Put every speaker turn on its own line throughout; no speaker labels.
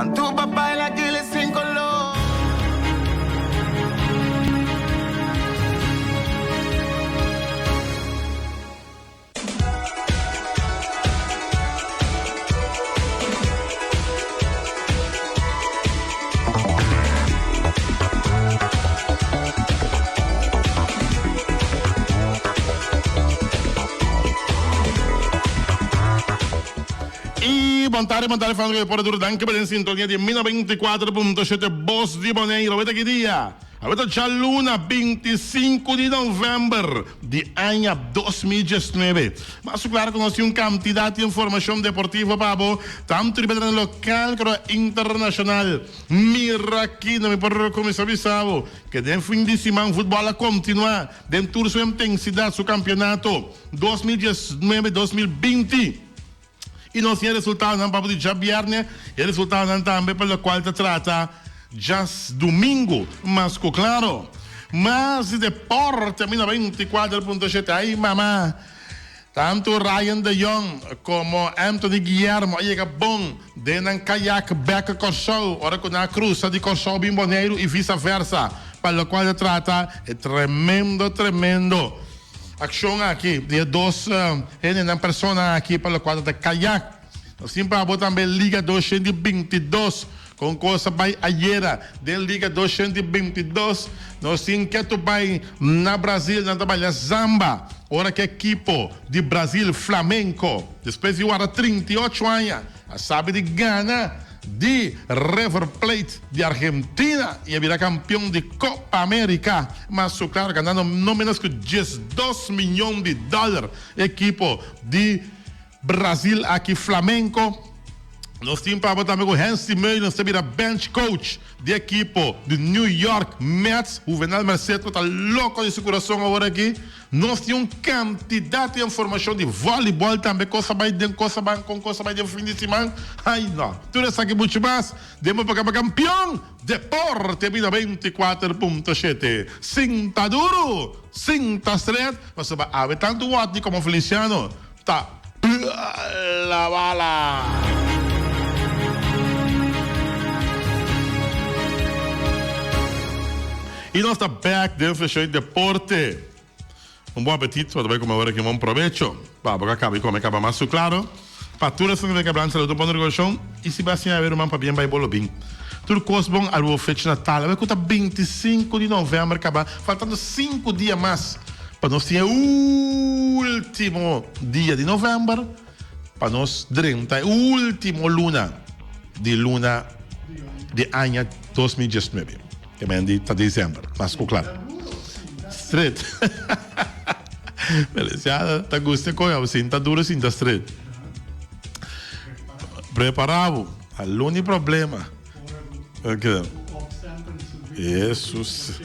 Anto pa baila gele sin color.
Y bon tarde, bon tarde, familia de Puerto Duro. Danki pa den sintonia di 94.7 Bos di Boneiro. Weta ki dia? Awor ta djaluna 25 di november di aña 2019. Mas ku klaru ku nos tin un kantidat di informashon deportivo pa bo, tantu riba tereno lokal komo internashonal. Mira aki, no mi por kuminsá bisa bo ke den fin di siman futbòl a kontinuá den tur su intensidat su kampionato 2019, 2020. I nos tin e resultadonan pa bo di djabièrnè i e resultadonan tambe pa lokual ta trata djasdumingu. Mas ku klaro, mas di deporte mi 94.7 Ai mama! Tantu Ryan de Jong komo Anthony Guillermo a yega bon den nan kayak bèk Kòrsou ora ku nan a krusa di Kòrsou bin Boneiru i visa versa pa lokual ta trata e tremendo tremendo Akshon aki di e dos hendenan persona aki pa lokual ta kayak. Nos tin pa bo tambe Liga 222 kon kos a bai ayera den Liga 222 nos tin ketu bai na Brazil nan ta baila zamba ora ku ekipo di Brazil Flamenco despues di warda 38 aña a sabi di gana di River Plate di Argentina y a bira campeon di Copa America. Mas su claro ganando no menos cu 12 miyon di dollar. Ekipo di Brazil aki Flamenco. Nos tin pa bo tambe cu Hensley Meulens ta bira bench coach di ekipo di New York Mets. Juvenal Merced cu ta loco di su curason awor aki. Nos tin un kantidat di informashon di vòlibòl tambe, kos a bai den, kos a ban, kon kos a bai den fin di siman. Ai no! Tur esaki muchu mas den bo programa Kampion Deporte Bida 24.7. Sinta duru, sinta stret, pasobra awe tantu Watney komo Feliciano ta bla bala. I nos ta bek den Fleshoy Deporte. Un bon apetit, bo ta bai come awor aki, un bon probecho. Pa bo ka caba di come caba mas su claro. Pa tur esun ku ta blanca saludo bon recordacion y si bo a siña awe ruman pabien bai bolo bin. Tur cos bon aruba fecha natal awe cu ta 25 di november caba faltando 5 dia mas pa nos tin e ultimo dia di november pa nos drenta e ultimo luna di luna di aña 2019 ke men di ta december mas cu cla. Stret. Feliciano ta gusta koe abo sinta duro sinta stret. Prepara bo. Aluni problema. Okay. Jesus.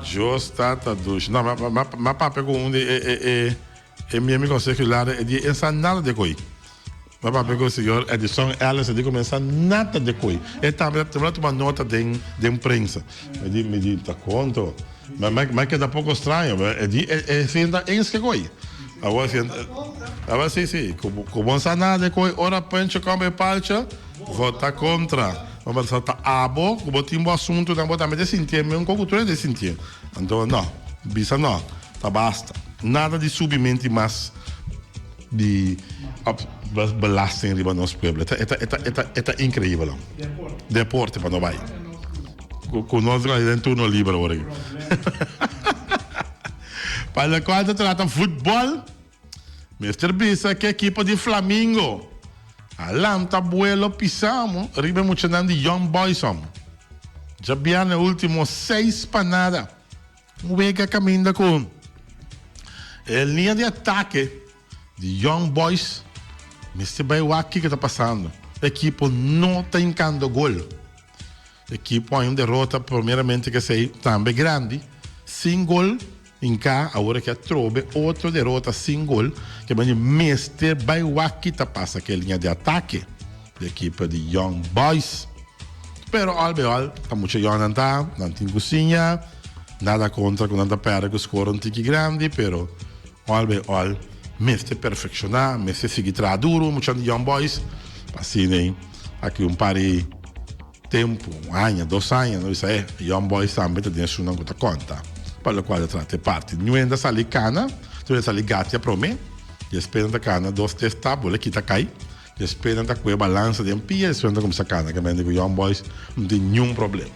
Dios tata dushi. No, ma, ma, ma papia ku un di e, e, e, e mi amigo secular e di ensa nada de koi. Ma papia ku señor Edison Ellis e di ku ensa nada de koi. E tambe ta tuma nota den den prensa. Mi di mi di ta konto. Ma ma ma keda poko straño. E di e e sinta eens ke koi. Awor si awor si si ku ku bon sa nada de koi ora Pencho kòmbe e palcha vota kontra. Ma bo ta abo ku bo tin bo asuntunan bo tambe ta sintié meun kon ku tur hende ta sintié. Anto no, bisa no, ta basta. Nada di subimenti mas di belasting riba nos pueblo. E ta e ta e ta e ta e ta inkreibel. Deporte pa no bai. Ku nos den turno liber awor aki. Pa lokual ta trata futbòl, mester bisa ku ekipo di Flamingo a lanta buelo pisamo riba e muchanan di Young Boys om. Djabièrnè último seis pa nada. Un wega kaminda ku e liña di atake di Young Boys mester bai wak kiko ta pasando. Ekipo no ta hinkando gol. Ekipo haña un derota primeramente kesei tambe grandi sin gol hinká awor aki atrobe otro derota sin gol ke mandi mester bai wak ki ta pasa ke liña di atake di ekipo di Young Boys pero al be al ta mucha yòn nan ta nan tin ku siña nada kontra ku nan ta pèrdè ku skor un tiki grandi pero al be al mester perfekshoná mester sigui traha duru mucha di Young Boys pa asina aki un par di. Tempu, un aña, dos aña, nos bisa e Young Boys tambe ta den esunnan ku ta konta pa lokual ta trata e parti. Niun ta sali kana, tur ta sali gatia promé, despues nan ta kana dos tres tap, bo lo kita kai, despues nan ta kue balansa den pia, despues nan ta kuminsá kana. Ke mende ku Young Boys no tin niun problema.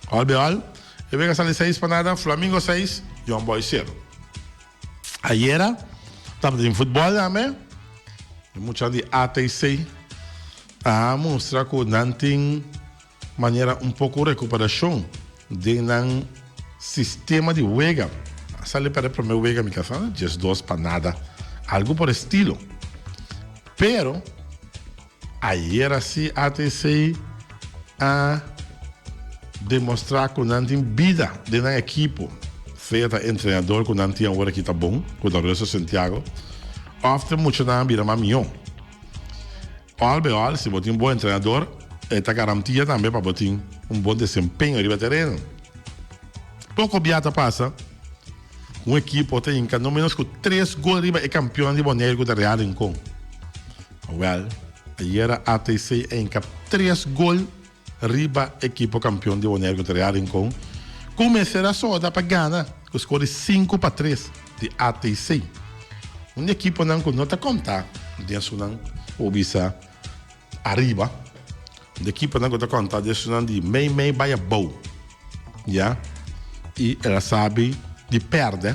Al be al, e wega sali seis pa nada, Flamingo seis, Young Boys sero. Ayera tabata tin futbòl tambe. E muchanan di ATC a mustra ku nan tin manera un poko rekuperashon den nan sistema di wega. A sali pèrdè promé wega mi kasa 12 pa nada, algu por estilo. Pero Ayera si ATC a demostra cu nan tin bida den nan ekipo, sea ta entrenador cu nan tin awor aki ta bon, cu ta Russell Santiago, of ta muchanan a bira mas miho. Al bij al, si bo tin bon entrenador, e ta garantia tambe pa bo tin un bon desempeño riba tereno. Poco bia ta pasa cu un ekipo ta hinca no menos cu tres gol riba e campeonnan di Boneiru cu ta Real Rincon. Awel, ayera ATC a hinka tres gol riba ekipo kampion di Bonaire ku ta Real Rincon, ku mester a soda pa gana ku skor di 5-3 di ATC. Un di ekiponan ku no ta konta den esunnan ku bisa ariba, un di ekiponan ku ta konta den esunnan di mei mei bai abou. Ya, i el a sabi di pèrdè,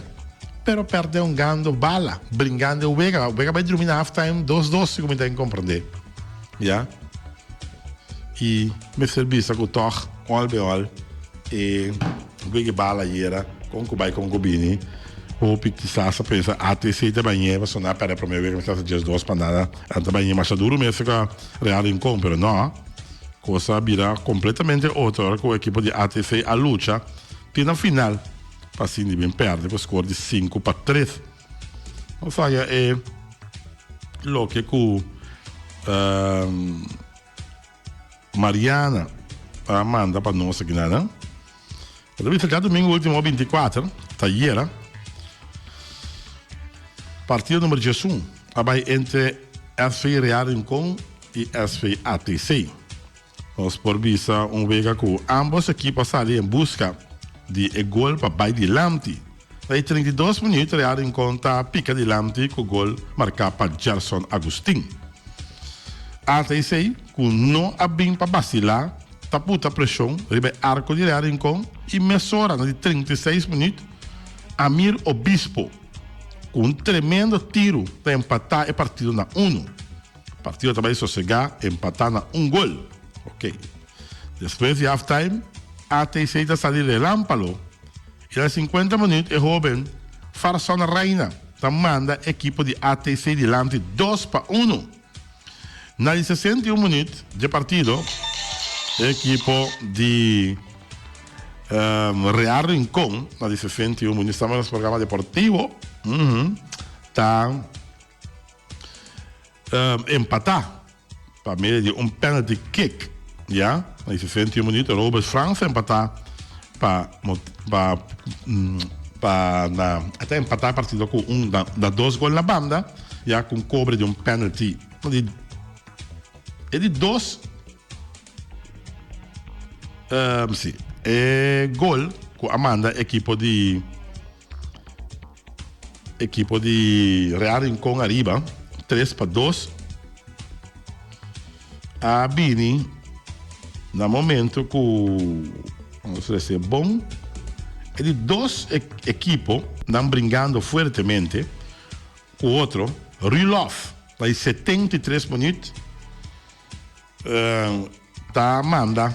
pero pèrdè hungando bala, bringando e wega. Wega bai drumi na halftime dos dos, si ku mi ta komprendé. Ya, i mester bisa ku tòg òl be òl e wega bala ayera kon ku bai kon ku bini. Hopi kisas a pensa ATC ta bañ'é pasobra nan a pèrdè promé wega, mester a 12 pa nada. Nan ta bañ'é masha duru mes ku Real Rincon, pero nò. Cos a bira completamente otro ora cu ekipo di ATC a lucha te na final pa asina di bin perde cu score di 5-3. Nos haya e loke cu Mariana a manda pa nos aki nan. E ta bisa djadumingu ultimo 24 ta ayera partido number 11 a bai entre SV Real Rincon i SV ATC. Nos por bisa un wega ku ambos ekipo a sali en buska di e gol pa bai dilanti. Na e 32 minuut Real Rincon ta pika dilanti ku gol marká pa Gerson Agustin. ATC ku no a bin pa basilá ta puta preshon riba e arko di Real Rincon i mesora na di 36 minuut Amir Obispo ku un tremendo tiru ta empatá e partido na unu. Partido ta bai sosegá empatá na un gol. Ok. Despues di half time, ATC ta sali relámpalo i na 50 minuut e hóben Farson Reina ta manda ekipo di ATC dilanti 2-1. Na di 61 minuut dje partido, e ekipo di Real Rincon, na di 61 minuut, estamos na nos programa deportivo, ta empatá pa medio di un penalty kick, ya, na di 61 minuut, Robert Frans a empatá pa pa pa na a ta empatá e partido ku un na dos gol na banda, ya ku un kobre di un penalty. Di e di dos si e gol ku a manda ekipo di Ekipo di Real Rincon ariba 3-2 a bini na momento ku nos rese bon e di dos ekipo nan bringando fuertemente ku otro. Rulof na di 73 minuut Ta manda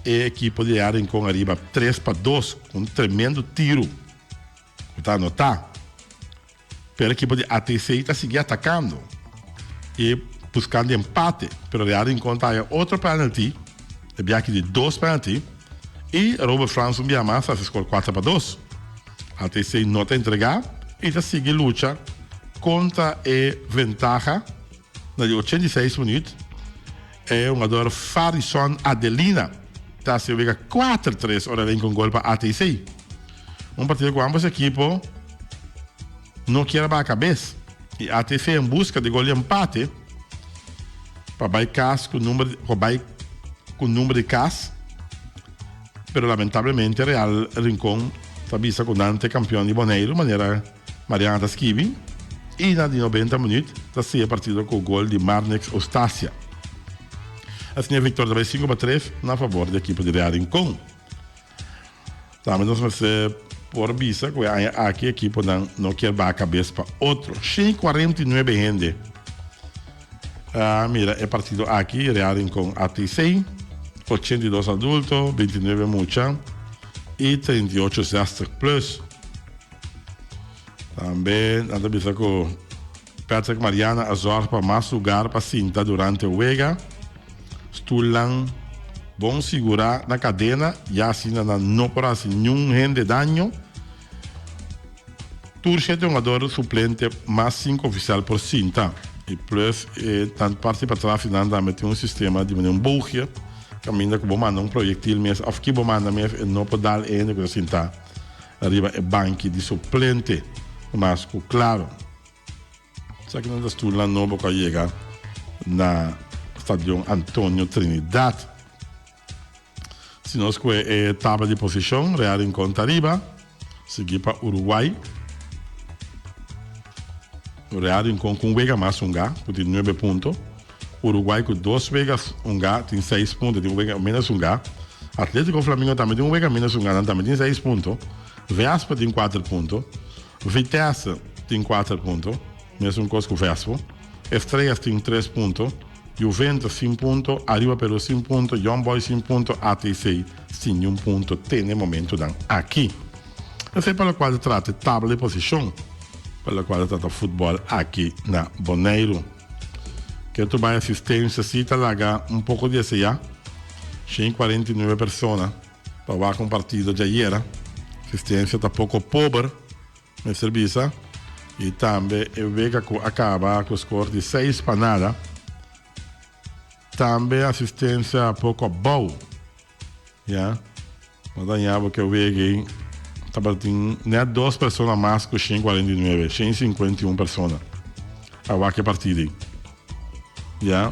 e ekipo di Real Rincon ariba 3-2 ku un tremendo tiru ku ta anotá. Pero ekipo di ATC ta sigui atakando i buskando empate, pero Real Rincon ta haña otro penalty, e biaha di dos penalty, i Robert Frans un biaha mas ta hasi skor 4-2. ATC no ta entregá i ta sigui lucha kontra e ventaha. Na di 86 minuut e hungador Farison Adelina ta hasi wega 4-3 ora den ku un gol pa ATC. Un partido ku ambos ekipo no kier a baha kabes i ATC en buska di gol di empate pa bai kas ku number pa bai. ku number di kas, pero lamentablemente Real Rincon ta bisa ku nan ta e kampion di Boneiru manera Mariana ta skibi i na di 90 minuut ta sigui e partido ku gol di Marnix Eustacia. Asina e viktoria ta bai 5-3 na fabor di ekipo di Real Rincon. Tambe nos mester por bisa ku e aña aki ekiponan no kier baha kabes pa otro. 149 hende a mira e partido aki, Real Rincon ATC, 82 adulto, 29 mucha i 38 zestig plus. Tambe nan ta bisa ku Patrick Mariana a zorg pa mas lugar pa sinta durante wega. Stulnan bon sigurá na kadena ya asina nan no por hasi niun hende daño. Tur shete hungador suplente mas sinku ofisial por sinta. I plus e nan parti patras di nan tambe tin un sistema di manera un boogje kaminda ku bo manda un proyektil mes òf ki bo manda mes e no por dal e hende ku ta sinta riba e banki di suplente mas ku klaro. Esaki nan ta stulnan nobo ku a yega na Stadion Antonio Trinidad. Si nos kue e tabla di posishon, Real Rincon ta riba, sigui pa Uruguay. Real Rincon ku un wega mas hungá, ku tin nuebe punto. Uruguay ku dos wega hungá tin seis punto, tin un wega menos hungá. Atletico Flamingo tambe tin un wega menos hungá, nan tambe tin seis punto. Vespa tin kuater punto. Vitesse tin kuater punto, mesun kos ku Vespo. Estrellas tin tres punto, Juventus sin punto, Arriba Peru sin punto, Young Boys sin punto, ATC sin niun punto te n'e momentonan aki. Esei pa lokual ta trata e tabla di posishon pa lokual ta trata futbòl aki na Boneiru. Ke tur bai asistensia si ta laga un poko di esei ya, 149 persona. Pa wak un partido djayera, asistencia ta poco pober, mester bisa, y tambe e wega cu a caba cu score di seis pa nada, tambe asistencia poco abou, ya. No ta ña bo ke wega ey tabatin net dos persona mas cu 149, 151 persona a wak e partido ey. Ya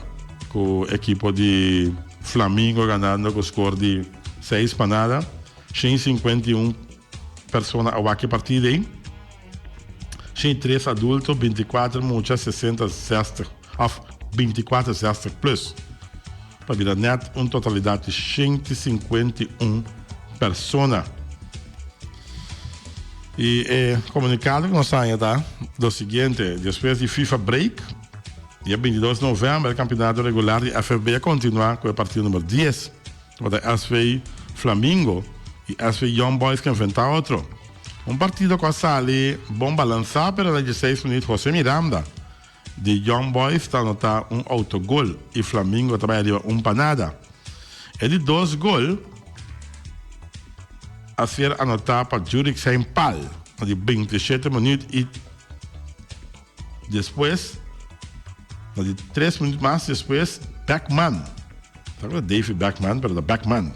cu ekipo di Flamingo ganando cu score di seis pa nada. 151 persona a wak e partido ey. 103 adulto, 24 mucha, 60 zestig of 24 zestig plus. Pa bira net un totalidad di 151 persona. Y e comunicado cu nos haña ta lo siguiente, despues di FIFA break, dia 22 november e campeonato regular di FFB a continua cu e partido number 10, tabata SV Flamingo y SV Young Boys cu enfrenta otro. Un partido cu a sali bon balansa pero na 16 minuut Jose Miranda di Young Boys ta anota un autogol y Flamingo ta bay ariba un pa nada. E di dos gol a ser anota pa Jurick Saint Paul na di 27 minuut y despues na di tres minuut mas despues Beckman, ta cu ta Davy Beckman pero ta Beckman,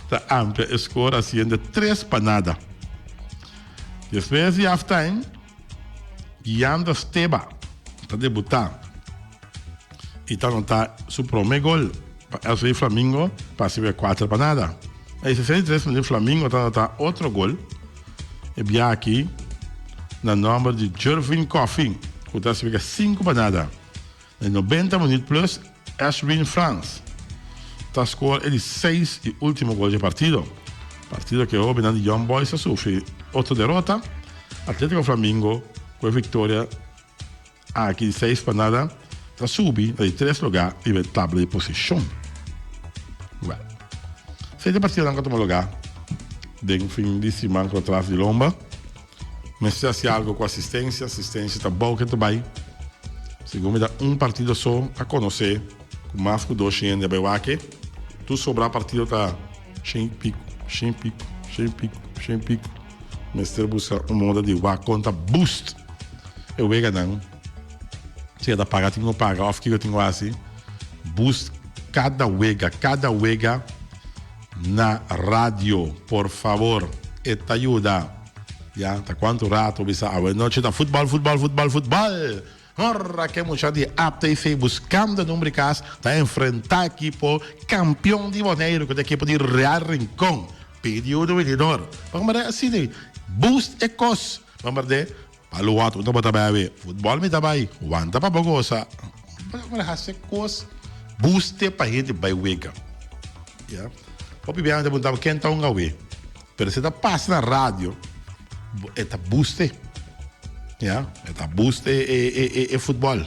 ta amplia e score haciendo tres pa nada. Despues di half time Guiando Steba ta debutá i ta anotá su promé gol pa SV Flamingo pa hasi wega kuater pa nada. Na e 63 minüt Flamingo ta anotá otro gol, e bia aki na nòmber di Jervin Coffie ku ta hasi wega sinku pa nada. Na e 90 minüt plus Ashwin Frans ta skor e di seis i ultimo gol dje partido. Partido ku e hobennan di Young Boys a sufri otro derota. Atletico Flamingo ku e viktoria aki di seis pa nada ta subi na di tres lugá riba e tabla di posishon. Wèl, esei ta e partidonan ku a tuma lugá den fin di siman ku ta tras di lomba. Mester hasi algo ku asistensia, asistensia ta bou ke ta bai. Segun mi ta un partido so a konosé ku mas ku dos hende a bai wak e. Tur sobrá partido ta shen piku, shen piku, shen piku, shen piku. Mester buska un moda di wak kon ta boost e weganan. Si e ta paga tin ku paga òf kiko tin ku hasi. Boost kada wega, kada wega na radio por fabor. E ta yuda. Ya ta cuanto rato bisa awe noche ta futbol futbol futbol futbol. Ora ku e mucha di APTC buskando number di kas ta enfrentá ekipo kampion di Boneiru ku ta ekipo di Real Rincon. Pidi unu winidor. Ban berde asina ei. Boost e kos. Ban berde pa lo wòt unda bo ta bai awe. Futbòl mi ta bai. Wanta pa bo gosa. Ban berde hasi e kos. Boost e pa hende bai wega. Ya. Hopi biaha mi ta punta bo ken ta hunga awe. Pero si e ta pasa na radio, e ta boost e. Ya, e ta boost e e e e e futbòl.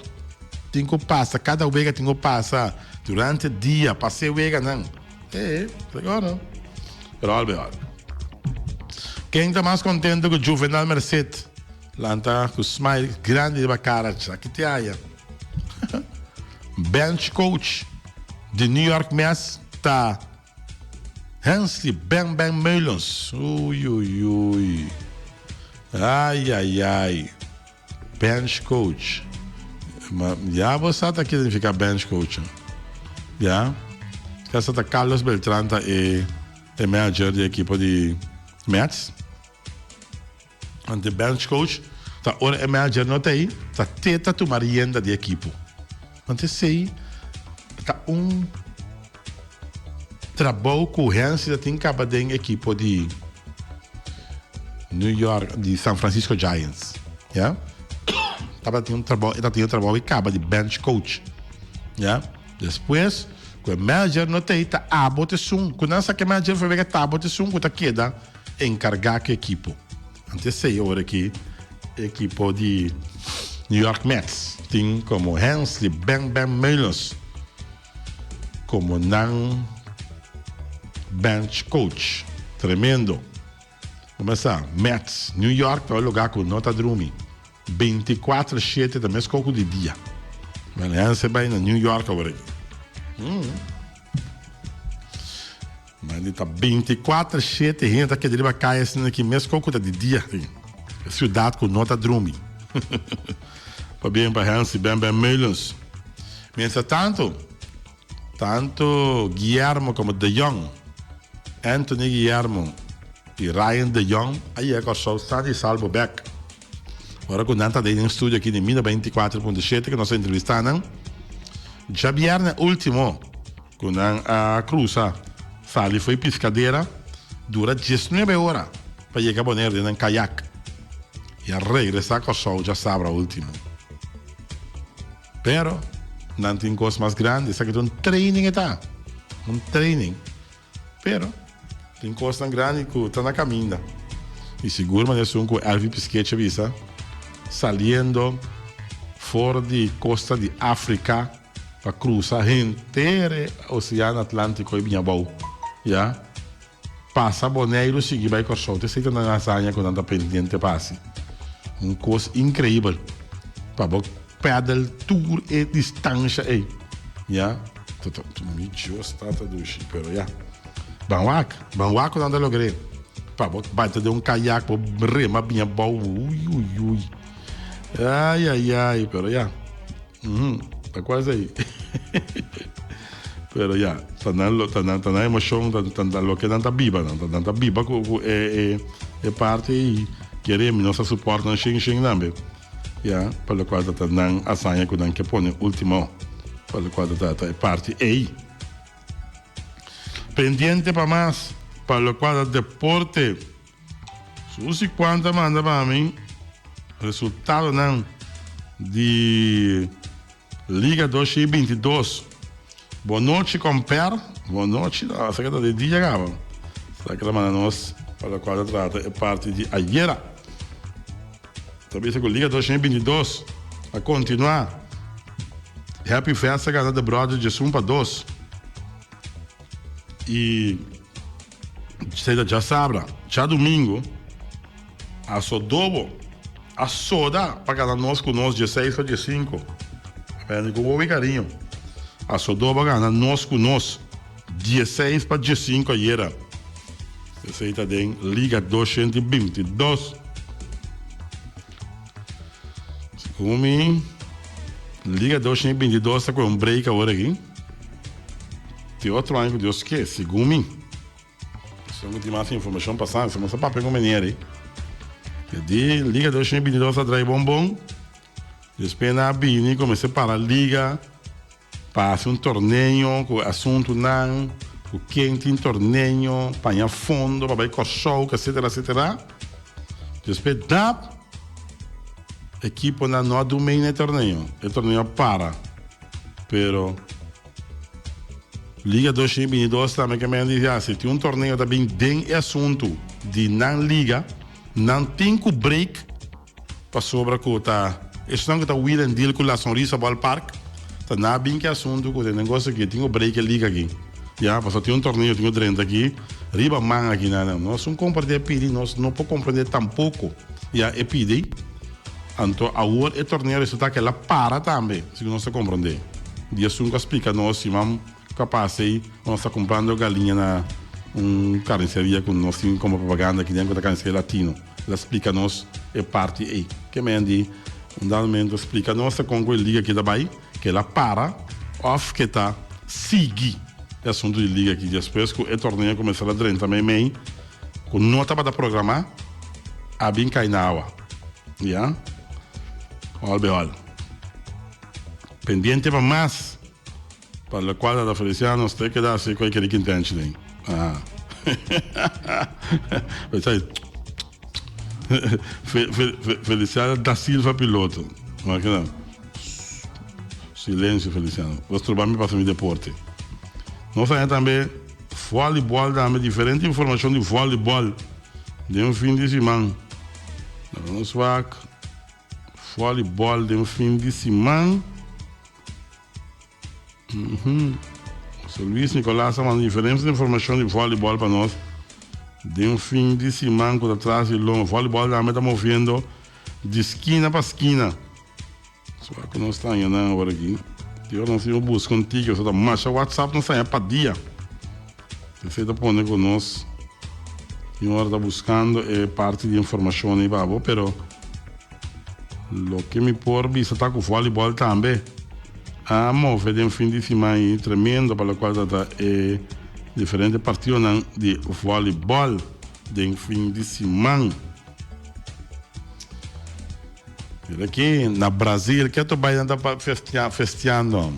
Tin ku pasa, kada wega tin ku pasa durante dia, pasa e weganan. E, seguro no. Pero al mehor. Ken ta mas kontento ku Juvenal Merced? Lanta ku smile grandi riba kara, aki te haya. Bench coach di New York Mets ta Hensley Bang Bang Meulens. Oei oei oei. Ai ai ai. Bench coach. Ma ya bo sa ta ki significa bench coach. Ya. Kasa ta Carlos Beltran ta e e manager di ekipo di Mets. Ante bench coach ta ora e manager no ta ei, ta te ta tuma rienda di ekipo. Want esei ta un trabou ku Hensley ta tin kaba den ekipo di New York, di San Francisco Giants. Ya. Tabata tin un trabou, e ta tin un trabou i kaba di bench coach. Ya. Despues ku e manager no ta ei, ta abo t'esun. Ku nan sa ku e manager for wega, ta abo t'esun ku ta keda enkargá ku ekipo. Antes esei ora ki ekipo di New York Mets tin komo Hensley Bang Bang Meulens komo nan bench coach. Tremendo. Bo mester sa, Mets, New York ta un lugá ku no ta drumi. Binticuatro shete ta mes koku di dia. Bueno, Hensley bai na New York awor aki. Mandi ta binticuatro shete hende ta keda riba kaya asina aki mes koku ta di dia. E ciudad ku no ta drumi. Pabien pa Hensley Ben Ben Meulens. Mientras tanto, tanto Guillermo komo De Jong, Anthony Guillermo i Ryan De Jong a yega Kòrsou san i salbo bèk. Ora ku nan ta den den studio aki di Mina 24.7 ku nos a entrevistá nan djabièrnè último ku nan a krusa sali fo'i Piscadera dura diesnuebe ora pa yega Boneiru den nan kayak i a regresá Kòrsou djasabra último. Pero nan tin kos mas grandi, esaki ta un training e ta, un training. Pero tin kosnan grandi ku ta na kaminda. I sigur manera esun ku Elvi Piskecha bisa, saliendo for di kosta di Afrika pa krusa henter e Oseano Atlantiko i bini abou, ya, pasa Boneiru sigui bai Kòrsou. Ta esei ta nan hazaña ku nan ta pendiente pa hasi. Un kos inkreibel pa bo Pedal tur e distansha ei. Ya. Mi Dios tata dushi. Pero ya. Ban wak. Ban wak ku nan ta logr'é. Pa bo bata den un kayak bo rema biña bou. Ui ui ui. Ai ai ai. Pero ya. Uhum. Ta kuas ei. Pero ya. Ta nan ta nan ta nan emoshon ta ta loke nan ta biba. Nan ta nan ta biba ku ku e e e parti ei. Kere mi nos ta support nan shin shin tambe. Ya, pa lokual ta ta nan hazaña ku nan ke pone último, pa lokual ta trata e parti ei. Pendiente pa mas, pa lokual ta deporte. Susi Kwan ta manda pa mi resultadonan di Liga 2022. Bon nochi komper, bon nochi, no, esaki ta di dia kaba. Esaki ta manda nos pa lokual ta trata e parti di ayera. Ta bisa ku Liga 2022 a kontinuá. Happy Fest a gana The Brothers 11-2. I esei ta djasabra. Djadumingu Asodobo a soda pa gana Nos ku Nos 16-15. Apenas ku hopi kariño. Asodobo a gana Nos ku Nos 16-15 ayera. Esei ta den Liga 222. Segun mi, Liga 222 ta ku un break awor aki. Te otro aña ku Dios ke, segun mi. Esun ku tin mas informashon pa sa, nos a papia ku meneer ei. Di Liga 222 ta drai bon bon. Despues nan a bini ku mester para liga pa hasi un torneo ku asuntunan ku ken tin torneo paña fondo pa bai Kòrsou etcetera etcetera. Despues dap ekiponan no a dun mei na e torneo, e torneo a para pero. Liga 2022 tambe ke men di ya si tin un torneo ta bin den e asuntu di nan liga nan tin ku break pasobra ku ta esnan ku ta wheel and deal ku La Sonrisa Ballpark ta na bin ke asuntu ku den negocio aki tin ku break e liga aki ya pasobra tin un torneo tin ku drenta aki riba man aki nan nos un komprende e pidi nos no por komprende tampoko ya e pidi. Anto awor e torneo resulta ke el a para tambe, segun nos ta komprondé. Di esun ku a splika nos siman ku a pasa ei, ku nos ta kumprando galiña na un karniseria ku nos tin komo propaganda aki den ku ta karniseria latino. El a splika nos e parti ei. Ke men di un dado momento splika nos ta kon ku e liga aki ta bai, ke el a para òf ke ta sigui e asuntu di liga aki despues ku e torneo kuminsá ta drenta meimei ku no tabata programá a bin kai na awa. Ya. All be all. Pendiente pa mas. Pa lo cual ta Feliciano, usted keda así cu e kere kintenchi den. Ah. Pensai. Fe, fe, fe, Feliciano da Silva piloto. Maar keda. Silencio Feliciano. Bo stroba mi pasa mi deporte. Nos haña tambe volleyball tambe, diferente informacion di volleyball den fin di siman. Nos wak volleyball den fin di siman. José Luis Nicolas a manda diferente informacion di volleyball pa nos den fin di siman cu ta tras di lomba. Volleyball tambe ta moviendo di skina pa skina. Sua ku nos ta haña nan awor aki. Di ora nos tin buska un tiki osea ta masha whatsapp nos haña pa dia. Esei ta pone ku nos tin ora ta buskando e parti di informashon ei pa bo pero loke mi por bisa ta ku volleyball tambe a move den fin di siman ei tremendo pa lokual ta ta e diferente partidonan di volleyball den fin di siman. Mira aki na Brasil ke to bai nan ta festia festiando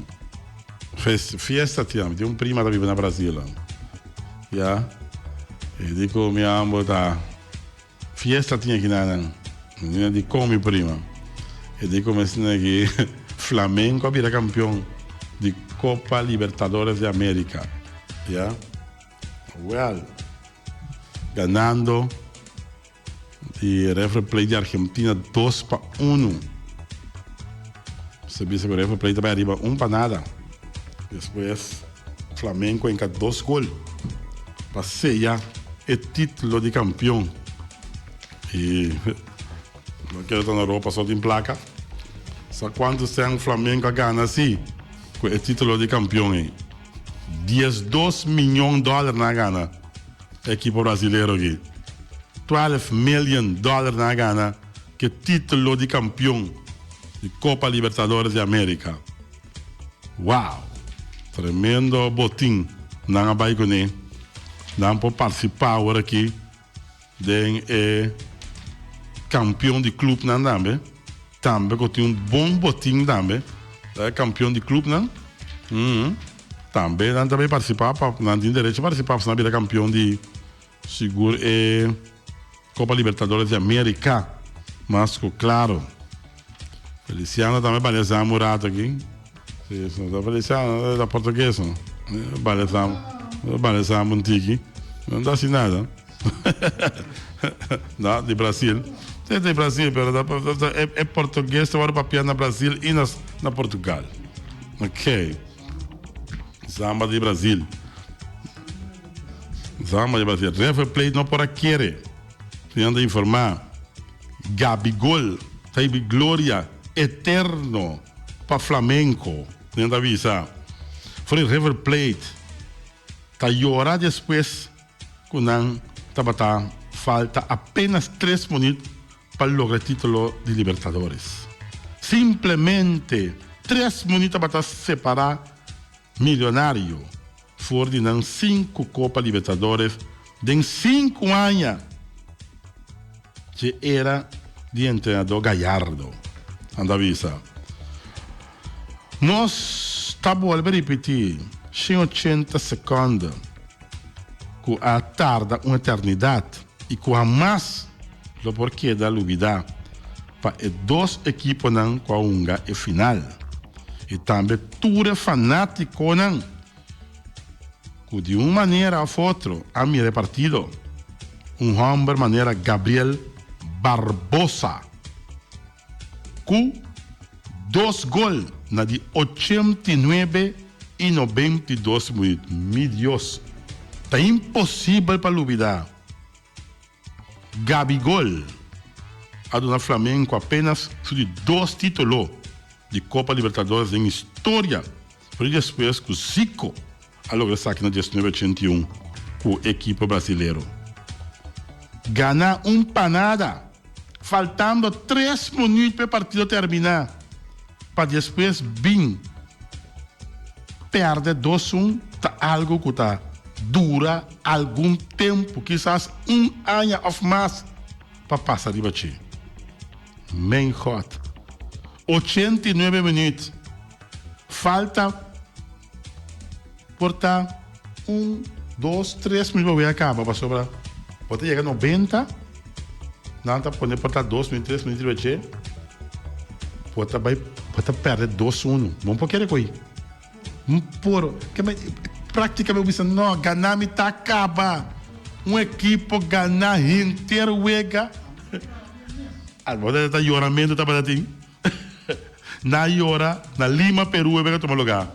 fes fiesta tin mi tin un prima ta biba na Brasil ya e di ku mi ambo ta fiesta tin aki na nan mi di kon mi prima e di ku mi asina aki Flamengo a bira kampion di Copa Libertadores de America ya well ganando. Di River Plate di Argentina 2-1. Se bisa ku River Plate ta bai ariba un pa nada. Despues Flamengo enka dos gol pa seya e titulo di kampion. I no kere ta na Europa so tin plaka. Sa kuantu sen Flamengo a gana si ku e titulo di kampion ei. 12 miyon dòler nan a gana. Ekipo brasilero aki 12 million dollar nan a gana ke titulo di kampion di Copa Libertadores di America. Wow! Tremendo botin nan a bai kuné. Nan por partisipá awor aki den e kampion di klupnan tambe. Tambe ku tin un bon botin tambe. E kampion di klupnan. Tambe nan ta bay participa pa nan tin derecho participa pasobra nan bira campeon di sigur e Copa Libertadores di America mas cu claro. Feliciano tambe bale zam un rato aki. Si, si no ta Feliciano ta portugues no. Bale zam, bale zam un tiki. No ta haci nada. No, di Brasil. Si, di Brasil, pero ta, e, e portugues ta worde papia na Brasil y na, na Portugal. Ok. Samba di Brasil. Samba di Brasil. River Plate no por a kere. Señor ta informa. Gabigol ta hibi gloria eterno pa Flamenco. Señor ta avisa. For di River Plate ta yora despues ku nan tabata falta apenas tres minut pa logra e titulo di Libertadores. Simplemente tres minut tabata separa Millonario for di nan sinku Copa Libertadores den sinku aña dje era di entrenador Gallardo. Nan ta bisa. Nos ta bolbe ripití, 180 sekonde ku a tarda un eternidat i ku hamas lo por keda lubidá pa e dos ekiponan ku a hunga e final i tambe tur e fanátikonan ku di un manera òf otro a mira e partido. Un hòmber manera Gabriel Barbosa ku dos gol na di 89 i 92 minuut. Mi Dios! Ta imposibel pa lubida. Gabigol a duna Flamengo apenas su di dos titulo di Copa Libertadores den historia, pero despues cu Zico a logra esaki na diesnuebe ochenta i un cu ekipo brasilero. Gana un panada faltando tres minuut pa e partido termina pa despues bin perde dos un ta algo cu ta dura algun tempu, kisas un aña of mas pa pasa riba dje. Mijn God. 89 minuut. Falta por ta un, dos, tres minuut pa wea caba pasobra bo ta yega 90, nan ta pone por ta dos minuut, tres minuut riba dje, bo ta bay, bo ta perde dos uno. Bo no por kere cu ei. Un por ke me praktikamente bisa no gana mi ta kaba un ekipo gana henter wega bo ta yoramentu tabata tin na yora na Lima Peru e wega tuma luga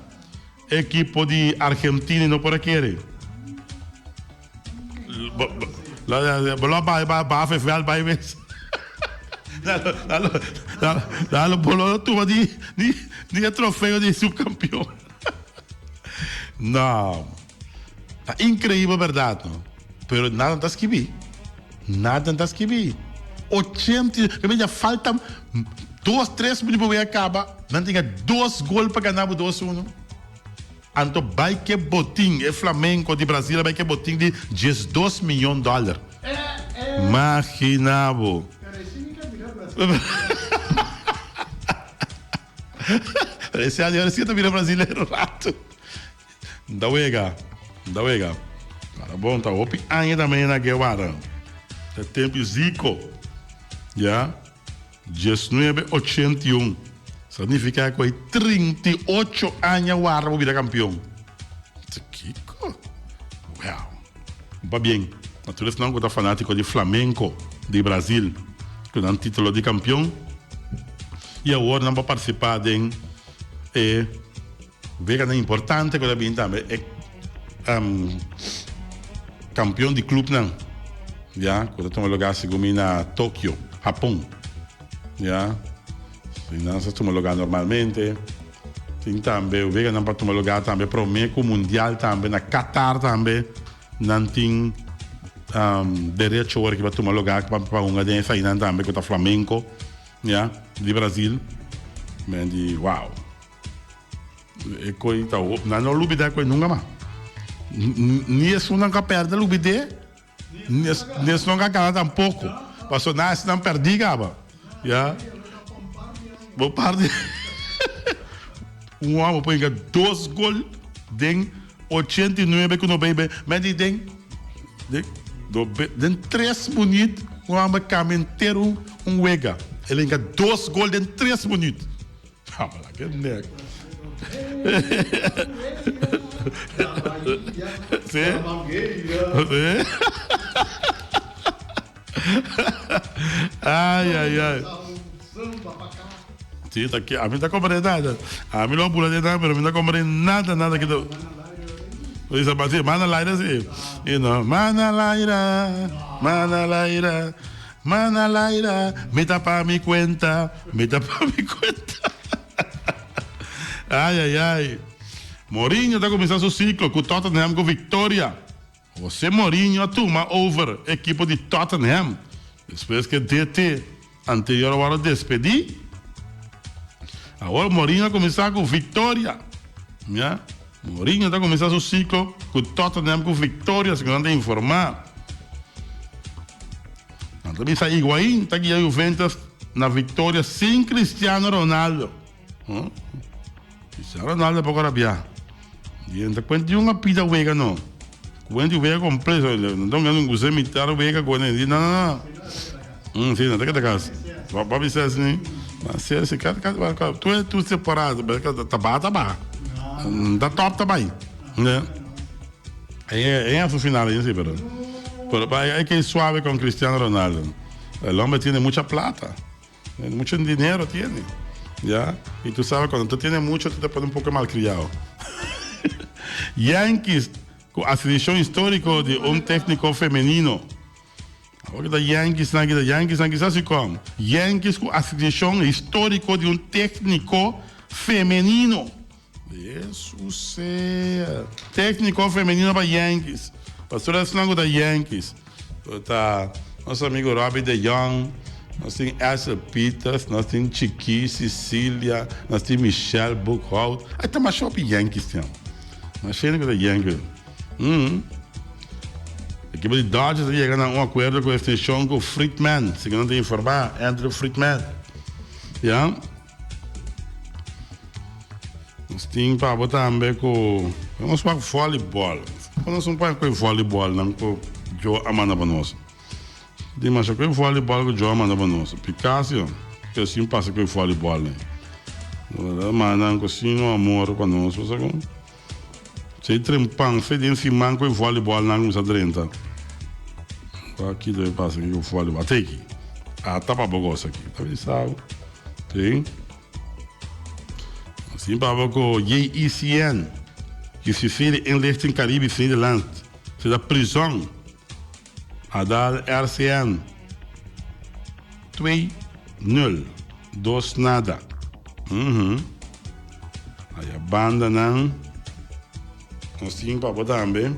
ekipo di Argentina no por a kere Bo lo bai baaf e veld bai mes. Bo lo tuma di e trofeo di subcampeon. No. Ta increibel berdad no. Pero nada no ta skibi. Nada no ta skibi. Ochenta y ya falta dos tres minuut pa wega caba. Nan tin dos gol pa gana bo dos uno. Anto bai ke botin, e Flamengo di Brasil a bai ke botin di 12 miyon dollar. Magina bo. Pero ese año ahora sí ta bira brasilero rato. Nta wega, nta wega. Para bon, ta hopi aña tambe na Guevara. Ta tempo Zico. Ya. 1981, sa nifiká ku ei 38 aña warda pa bira kampion. Ta kiko? Wèl, pabien na tur esnan ku ta fanátiko di flamenko di Brazil ku nan título di kampion i awor nan por partisipá den e weganan importante ku ta bini tambe e kampion di klupnan ya ku ta tuma lugá segun mi na Tokio, Hapon ya si nan sa tuma lugá normalmente tin tambe weganan pa tuma lugá tambe promé ku mundial tambe na Qatar tambe nan tin derecho ora ki pa tuma lugá pa hunga den esainan tambe ku ta flamenko ya di Brazil men di wow. E koi ta hopi. Nan no lubida e koi nunka mas. Ni esunnan ku a pèrdè lubid'é, ni esunnan ku a gana tampoko. Pasobra nan esnan pèrdí kaba. Ya. Bo parti un hòmber por hinka dos gol den 89 ku no bay bay. Men di den den tres minüt un hòmber kambia henter un wega. El hinka dos gol den tres minüt. Habla ke nek. Sí. Sí. Ay, ay, ay. Sí, ta ki, a mi ta comprende nada. A mi lo bula de nada, pero mi no comprende nada, nada que to. Dice, sí, mana laira, sí. Y no, mana laira, mana laira. Mana Laira, mi ta pa mi cuenta, mi ta pa mi cuenta. Ay, ay, ay. Mourinho ta cuminsa su ciclo cu Tottenham cu victoria. Jose Mourinho a tuma over ekipo di Tottenham despues cu e DT anterior a wordo despedi. Awor Mourinho a cuminsa cu victoria. Ya, Mourinho ta cuminsa su ciclo cu Tottenham cu victoria, segun nan ta informa. Nan ta bisa Higuain ta guia Juventus. na victoria sin Cristiano Ronaldo. Huh? Cristiano Ronaldo poco rabia. Di enta cuenta di un a pida wega no. Cuenta di wega completo. No tengo que usar mitad wega con él. No, no, no. Mm, sí, no te queda casa. Papi dice así, ma se cada cada tu tu separado, taba taba. Da top taba. Ne? En su final, sí, pero pero hay que ir suave con Cristiano Ronaldo. El hombre tiene mucha plata. Mucho dinero tiene. ¿Ya? Y tú sabes, cuando tú tienes mucho, tú te pones un poco malcriado. Yankees, ku adquisicion historico di un tecnico femenino. Awor ki ta Yankees nan, ki ta Yankees nan, kisas si kom. Yankees ku adquisicion historico di un tecnico femenino. Hesus sea. Tecnico femenino pa Yankees. Pastor esnan ku ta Yankees. Ku ta nos amigo Robbie de Jong, nos tin Esther Peters, nos tin Chiqui Cecilia, nos tin Michelle Boekhout. Ay ta masha hopi Yankees tin. Masha hende ku ta Yankees. Mm. Ekipo di Dodgers a yega na un akuerdo ku ekstenshon ku Friedman, segun nan ta informá, Andrew Friedman. Ya. Nos tin pa bo tambe ku nos wak volleyball. Nos un pa ku volleyball nan ku Joe a manda pa nos. Di masha ku volleyball ku Joe a manda pa nos. Picasso ke sin pasa ku volleyball nan. A manda ku sin un amor pa nos. Bo sa kon? Sei trempan, sei den siman ku volleyball nan kumsa drenta. Aki debe pasa ku volleyball. Ate aki. Ata pa bo gosa aki. Ta bisa bo. Sí. Asina pa bo ku JICN, Justitiële Inlichting Caribisch Nederland, se ta prison. A dal RCN 2 nul, dos nada. Mhm. Aya bandanan nos tin pa bo tambe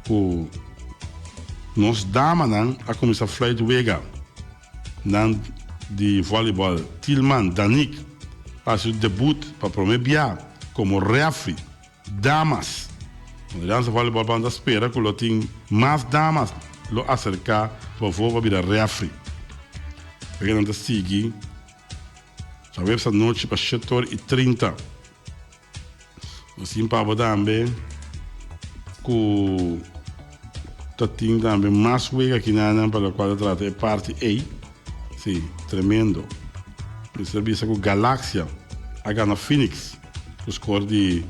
ku nos damanan a kuminsá fluit wega nan di volleyball. Tilman Danique a hasi su debut pa prome bia komo referee. Damas. Nederlandse Volleybal Bond ta spera ku lo tin mas damas lo aserká bovo pa bira refri. Weganan ta sigui djaweps anochi pa shetor i 30. Nos tin pa bo tambe ku ta tin tambe mas wega kinanan pa lokual ta trata e parti ei. Si, tremendo. Mester bisa ku Galaxia a gana Phoenix ku skor di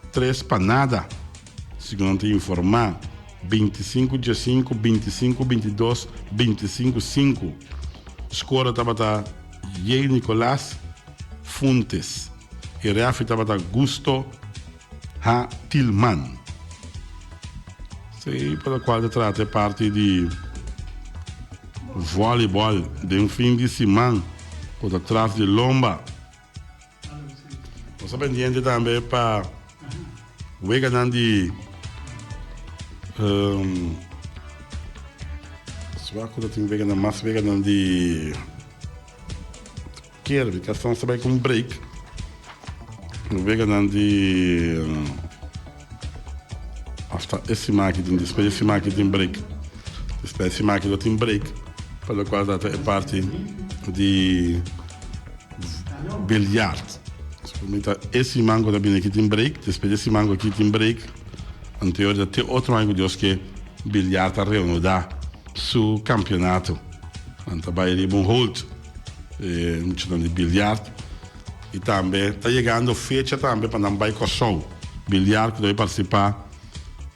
tres pa nada, segun nan ta informá, 25 diesinku, 25 bintidos, 25 sinku. Skor tabata Jay Nicolas Funtes i rèfri tabata Gusto H. Tilman. Sí, pa lokual ta trata e parti di volleyball den fin di siman ku ta tras di lomba. Nos ta pendiente tambe pa weganan di um, ku ta tin weganan mas weganan di Kier mi ta bai ku un break. Weganan di hasta e siman aki tin despues di e siman aki tin break. Despues di e siman aki lo tin break pa lokual ta e parti di biljart. Mi ta e siman ku ta bini aki tin break, despues di e siman ku aki tin break, anto ta te otro aña ku Dios ke biljart ta reanudá su kampionato. Nan ta bai riba un hold. E muchanan di biljart y tambe ta yegando fecha tambe pa nan bay Kòrsou. Biljart ku ta bay partisipá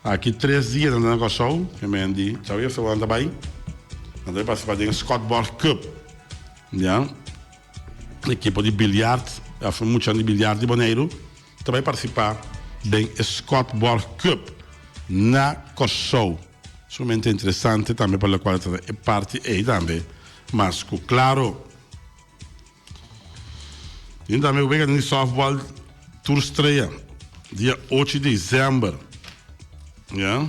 aki tres dia nan ta na Kòrsou, ke men di djaweps awor nan ta bay. Nan ta bay partisipá den Schotborgh Cup, ya. Ekipo di biljart, òf muchanan di biljart di Boneiru ta bay partisipá den e Schotborgh Cup na Kòrsou. Sumamente interesante tambe pa lokual ta e parti ei tambe mas ku klaro. Tin tambe wega di softball tur strea dia ocho di december. Ya.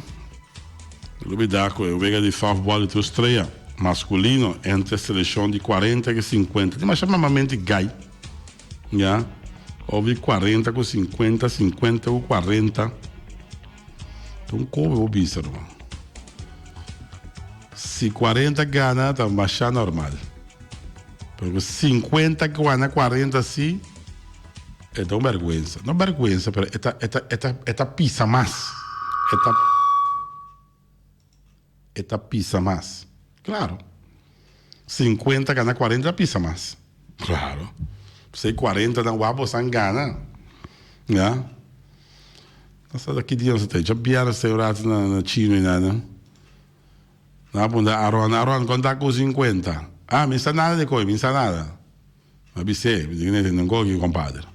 Lo bida ku e wega di softball di tur strea maskulino entre selekshon di 40 ku 50. Tin masha mamamente gai. Ya. Of di 40 ku 50, 50 ku 40. Ta un kobe bo bisa ruman. Si 40 gana ta masha normal. Pero ku 50 gana 40 si, e ta un bèrgwensa. No bèrgwensa, pero e ta, e ta, e ta, e ta pisa mas. E ta, e ta pisa mas. Klaro. 50 gana 40 ta pisa mas. Klaro. P'esei 40 nan wak boso an gana. Ya. Nos ta ki dia nos ta ei? Djabièrnè nos ta ei un ratu na, na chino ei nan. Nan a puntra Aron, Aron, kon ta ku 50? Ah, mi sa nada di koe, mi sa nada. Mi a bis'é, mi di ku nete, no koki, kompader.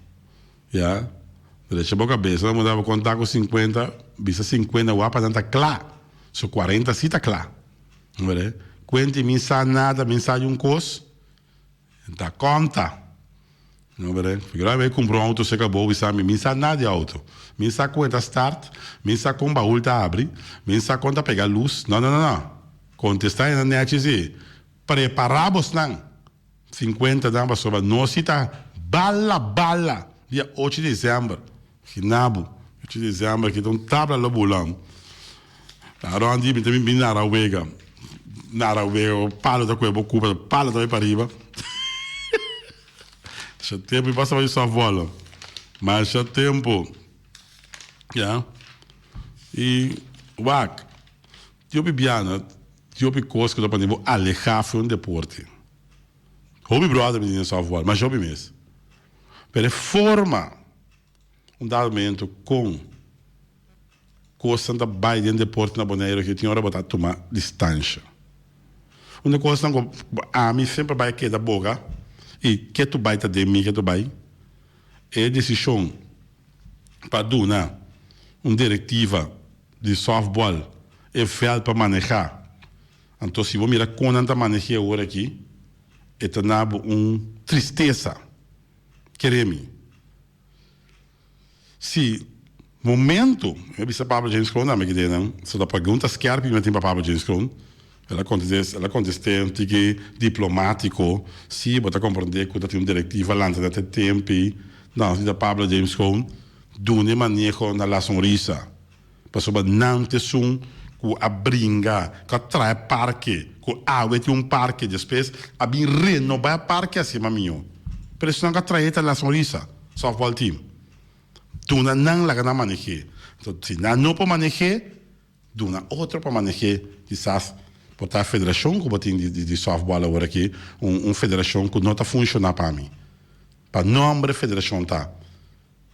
Ya, drecha bo kabesa, nan puntra bo kon ta ku 50, bisa 50 wapa nan ta kla, so 40 si ta kla. Were, kuenti mi sa nada, mi sa di un kos, Ta konta. No bere. Figura mi kumpra un auto seka bo bisa mi, mi sa nada di auto. Mi sa kon e ta start, mi sa kon baul ta abri, mi sa kon ta pega lus. No, no, no, no. Kontesta e nan nechi si. Prepara bosnan. 50 nan pasobra nos si ta bala bala dia ocho di december. Ginabu. Ocho di december kita un tabla lo bulan. Aron di mi ta bin nara wega. Nara wega, palo ta kue bo kupa, palo ta bai pariba. Masha tempo mi pasa bai softball. Masha tempo. Ya. I wak, tin hopi biaha, tin hopi kos ku ta pone bo aleha for un deporte. Hopi brother mi tin den softball, masha hopi mes. Pero e forma. Un dado momento kon kosnan ta bai den deporte na Boneiru aki tin ora bo ta tuma distansha. Un di kosnan ku ami semper bai keda boga i ke tu bai ta den mi ke tu bai e desishon pa duna un direktiva di softball e vèlt pa maneha. Anto si bo mira kon nan ta maneh'é awor aki e ta na bo un tristesa. Kere mi. Si momento, mi a bisa Pablo James Kroon tambe kidé nan, so ta pregunta skerpi mi a tin pa Pablo James Kroon, el a kontesté, el a kontesté un tiki diplomátiko, si bo ta komprondé ku ta tin un direktiva lanta na te tempi, no, si ta Pablo James Kroon, duna e maneho na La Sonrisa. Pasobra nan ta esun ku a bringa, ku a traha e parke, ku awe tin un parke, despues a bin renobá e parke asina mihó. Pero esunnan ku a traha e ta La Sonrisa Softball Team. Duna nan laga nan maneh'é. Anto si nan no por maneh'é, duna otro pa maneh'é. Kisas por ta e federashon ku bo tin di softball awor aki, un federashon ku no ta funshoná pa mi. Pa nomber e federashon ta.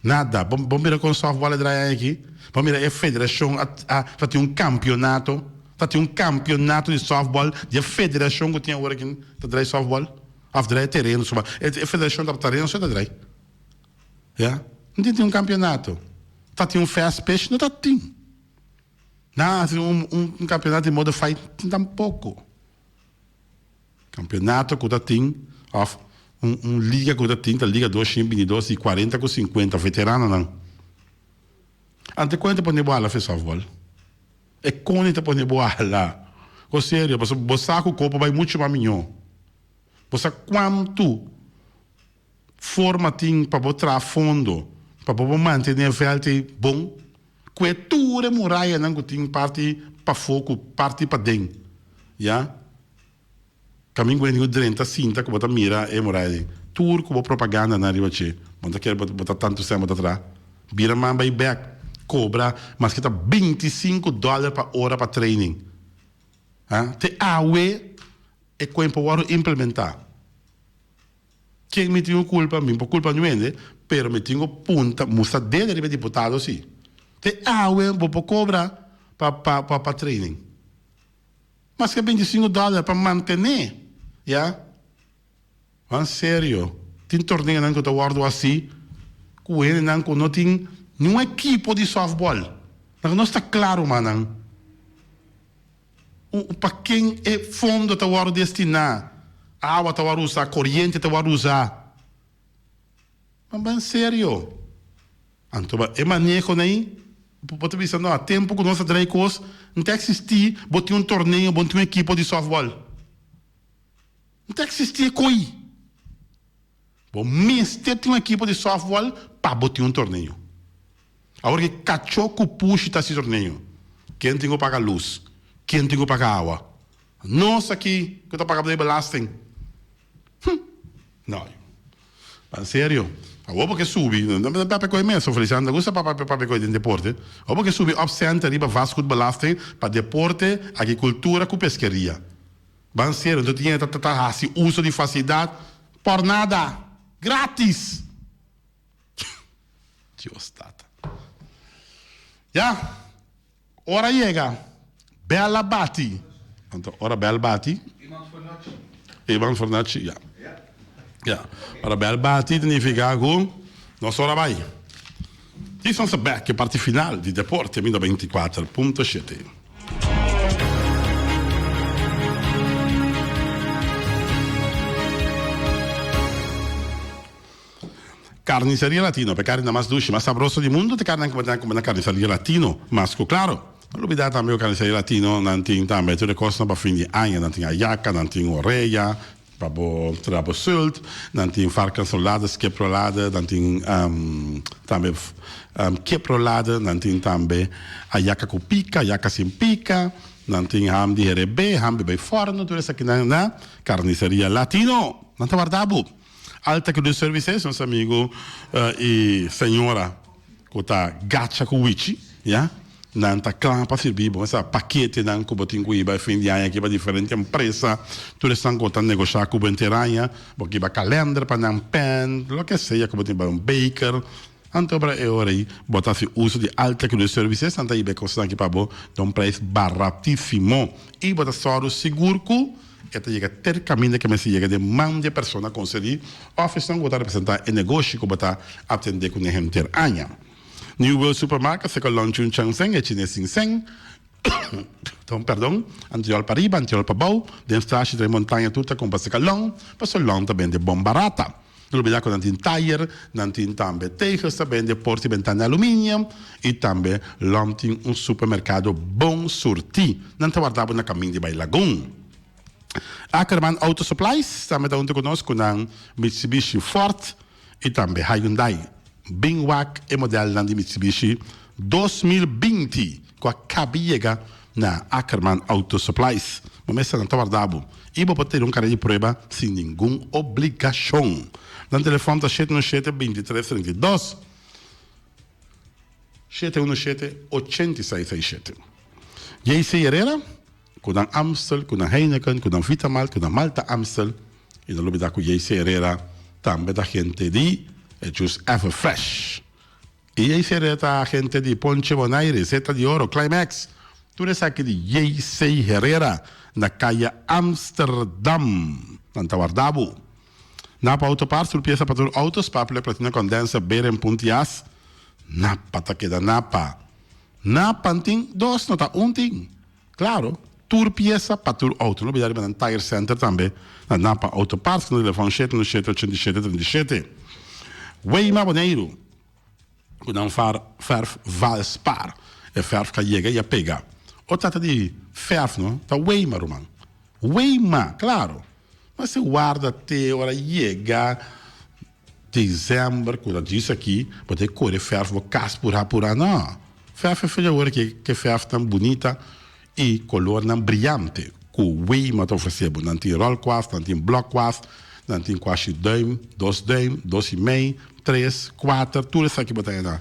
Nada. Bo bo mira kon softball a draai aki? Bo mira e federashon a a ta tin un kampionato, ta tin un kampionato di softball di e federashon ku tin awor aki ta draai softball òf draai tereno suma e e federashon ta tereno so ta draai. Ya. No tin tin un kampionato. Ta tin un fast pitch? No ta tin. Nan a hasi un un kampionato di modified? Tampoko. Campeonato cu ta tin of un un liga cu ta tin ta liga dos shin bini dos di cuarenta cu cincuenta veteranonan. Ante con e ta pone bo hala fe softball? E con e ta pone bo hala? Go serio pasobra bo sa cu copa bay mucho mas miyo. Bo sa cuanto forma tin pa bo traha fondo pa bo por mantene e veld ei bon cu e tur e murayanan cu tin parti pafo cu parti paden ya camin cu hende cu drenta sinta cu bo ta mira e muraya ei tur cu bo propagandanan riba dje bo ta kere bo ta tantu sèn bo ta traha bira man bay bek cobra maske ta 25 dollar pa ora pa training ha te awe e cu por worde implementa. Ken mi tin ku kulpa? Mi por kulpa niun hende, pero mi tin ku punta, mustra dede riba e diputado si. Te awe bo por kobra pa pa pa training. Maske 25 dòler pa mantené, ya. Wan serio, tin torneonan ku ta wòrdu hasi ku hendenan ku no tin niun ekipo di sòftbòl. Nan no sta kla rumannan. Pa ken e fondo ta wòrdu destiná? Awa ta wòrdu usá, koriente ta wòrdu usá. Nan ban serio. Anto e maneho nei, bo ta bisa, no, tempu ku nos a drai kos, no ta eksistí, bo tin un torneo, bo tin un ekipo di sòftbòl. No ta eksistí e koi. Bo mester tin un ekipo di sòftbòl pa bo tin un torneo. Awor ki kachó ku pushi ta hasi torneo, ken tin ku paga lus? Ken tin ku paga awa? Nos aki ku ta paga belasting. Hm! No. Pa serio. Awor bo ke subi, no ta papia koe mes, Feliciano ta gusta pa papia koe den deporte. Awor bo ke subi opcenten riba vastgoedbelasting pa deporte, agricultura ku peskeria. Ban serio, no tin hende ta ta hasi uso di facilidad por nada. Gratis! Dios tata. Ya, ora yega, bel a bati. Anto ora bel bati.
Iemand voor nochi.
Iemand voor nochi, ya. Ya, ora bel bati ta nifica cu nos ora bay. Djis nos ta bek e parti final di Deporte mi 94.7. Carniceria Latino, p'e carninan mas dushi, mas sabroso di mundo, t'e carninan cu bo ta cumpra na Carniceria Latino, mas cu claro. No lubida tambe cu Carniceria Latino nan tin tambe tur e cosnan pa fin di aña, nan tin ayaca, nan tin oreya pa bo traha bo sult, nan tin varkensrolade, skiprolade, nan tin tambe kiprolade, nan tin tambe ayaca cu pica, ayaca sin pica, nan tin ham di herebé, ham di bay forno, tur esakinan na Carniceria Latino. Nan ta warda bo. Alta Cruz Services, nos amigo y señora cu ta gacha cu wichi, ya, nan ta cla pa sirbi bo. Esa paketenan cu bo tin cu hiba e fin di aña aki pa diferente empresa, tur esnan cu ta negosha cu bo henter aña, bo kiba kalender pa nan, pen, loke sea cu bo tin pa un baker. Anto ora e ora ei bo ta haci uso di Alta Cruz Services, nan ta hiba e cosnan aki pa bo na un prijs baratisimo y bo ta sòru sigur cu E ta yega ter kaminda ke mester yega den man di e persona konserí òf esnan ku bo ta representá e negoshi ku bo ta atendé kuné henter aña. New World Supermarket seka Lon Chun Chang Seng e chines sin seng, perdon, antriòl pa riba, antriòl pa bou, den strashi den montaña tur ta kumpra seka Lon, pasobra Lon ta bende bon barata. No olbida ku nan tin tayer, nan tin tambe tegels ta bende, porta i bentana di aluminium i tambe Lom tin un supermerkado bon surtí. Nan ta warda bo na kamin di bai Lagun. Ackerman Auto Supplies tambe ta huntu ku nos ku nan Mitsubishi Ford i tambe Hyundai. Bin wak e modelnan di Mitsubishi 2020 ku a kabi yega na Ackerman Auto Supplies. Bo mester nan ta warda bo i bo por tene un kare di prueba sin ningun obligashon. Nan telefòn ta shete un shete bintitres 32, shete unu shete ochenta i seis seis shete. JC Herrera ku nan Amstel, ku nan Heineken, ku nan Vitamalt, ku nan Malta Amstel i no lubida ku JC Herrera tambe ta hente di e jus Everfresh. I JC Herrera ta agente di Ponche Bonaire, Zeta di Oro, Climax. Tur esaki di JC Herrera na Kaya Amsterdam. Nan ta warda bo. Napa Auto Parts tur piesa pa tur auto, spapula, platina, condenser, beren, puntias. Napa ta keda Napa. Napa tin dos no ta un tin. Claro, tur piesa pa tur auto. No bida riba nan Tire Center tambe na Napa Auto Parts na telefon shete un shete ochenta i shete trenta i shete. Weima Boneiru ku nan far verf Valspar. E verf ka yega i a pega. O trata di verf no, ta Weima ruman. Weima, claro. Ma si warda te ora yega December ku ta djis aki bo ta e kore verf bo kas purá purá no. Verf e fecha awor ke ke verfnan bunita i kolornan briante ku Weima ta ofresé bo. Nan tin ròlkwast, nan tin blòkwast, nan tin kwashi duim, dos duim, dos i mei, tres, kuater, tur esaki bo ta haña na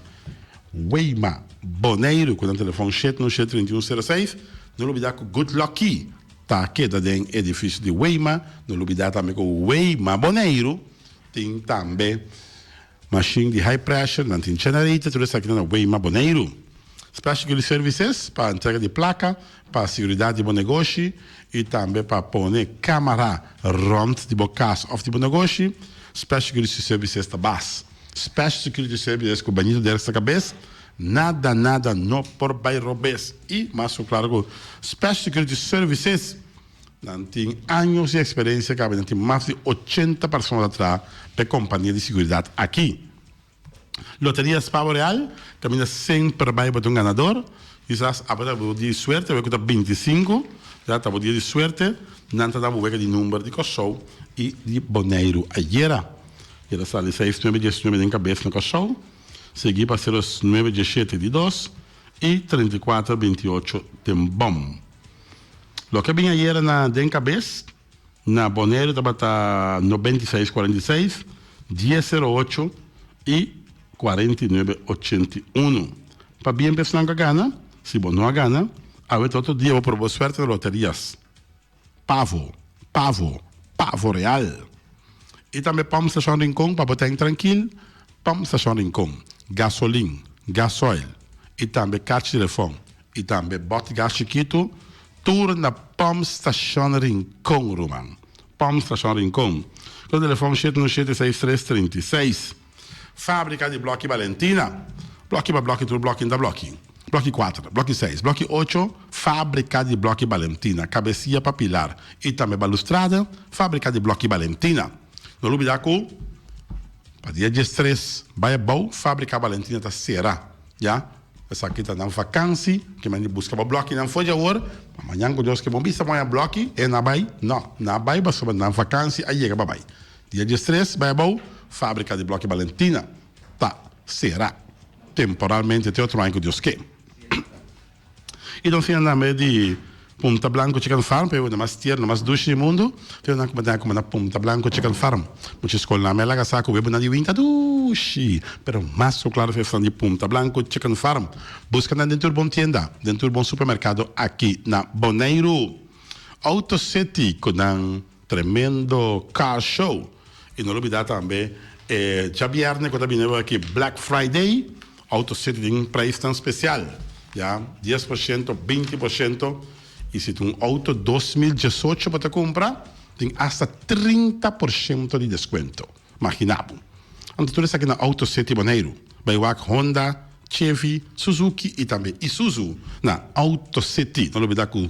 Weima Boneiru ku nan telefòn shete un shete 31 sero seis. No lubidá ku Good Lucky ta keda den edifisio di Weima. No lubidá tambe ku Weima Boneiru Tin tambe mashin di high pressure, nan tin generator, tur esaki nan na Weima Boneiru. Special Security Services pa entrega di plaka, pa seguridat di bo negoshi i tambe pa pone kamara rònt di bo kas òf di bo negoshi. Special Security Services ta bas. Special Security Services ku Benito Derks na kabes, nada nada no por bai robes. I mas ku klaro ku Special Security Services Nan tin años di experiencia caba y nan tin mas di ochenta persona ta traha pa e compania di seguridad aki. Loteria Spavo Real caminda semper bay bo ta un ganador. Kisas abo ta bo dia di suerte, awe cu ta 25, ya ta bo dia di suerte, nan ta da bo wega di number di Kòrsou y di Boneiru. Ayera el a sali seis nuebe diesnuebe den cabes na Kòrsou, sigui pa sero nuebe dieshete di dos y 34 28 den bom. Loke a bin ayera na den kabes. Na Boneiru tabata 96 46, 10 08 i 49 81. Pabien pa esnan ku a gana, si bo no a gana, awe ta otro dia bo proba bo suerte na loterias. Pavo, pavo, pavo real. I tambe Pump Station Rincon pa bo ta en trankil, Pump Station Rincon, gasolin, gasoil i tambe karchi telefòn i tambe bòt gas chikitu, tur na Pump Station Rincon ruman. Pump Station Rincon. Ku telefòn 717 63 36. Fábrika di Blòki Balentina. Blòki pa blòki tur blòki ta blòki. Blòki kuater, blòki seis, blòki ocho, Fábrika di Blòki Balentina, Kabesia pa pilar i tambe balustrada, Fábrika di Blòki Balentina. No lubidá ku pa dia diestres bai abou Fábrika Balentina ta sera, ya. Esaki ta nan vakansi, ke men di buska bo blòkinan for di awor, pa mañan ku Dios ke bo bisa bo haña blòki, e na bai? No, na bai pasobra nan vakansi a yega pa bai. Dia diestres bai abou, Fábrika di Blòki Balentina ta sera temporalmente te otro aña ku Dios ke. I nos tin tambe di Punta Blanco Chicken Farm, pa e wende mas tierno, mas dushi di mundu. Tin nan ku ta kuma na Punta Blanco Chicken Farm. Mucha skol nan a laga sa ku webunan di winta dushi, pero mas ku klaro esnan di Punta Blanco Chicken Farm. Buska nan den tur bon tienda, den tur bon supermerkado aki na Boneiru. Auto City ku nan Tremendo car show. Y no lubida tambe e djabierne cu ta bini awor aki Black Friday, Auto City tin prijsnan special, ya, 10%, 20% y si ta un auto 2018 bo ta cumpra tin hasta 30% di descuento. Magina bo. Anto tur esaki na Auto City Boneiru. Bay wak Honda, Chevy, Suzuki y tambe Isuzu na Auto City. No lubida cu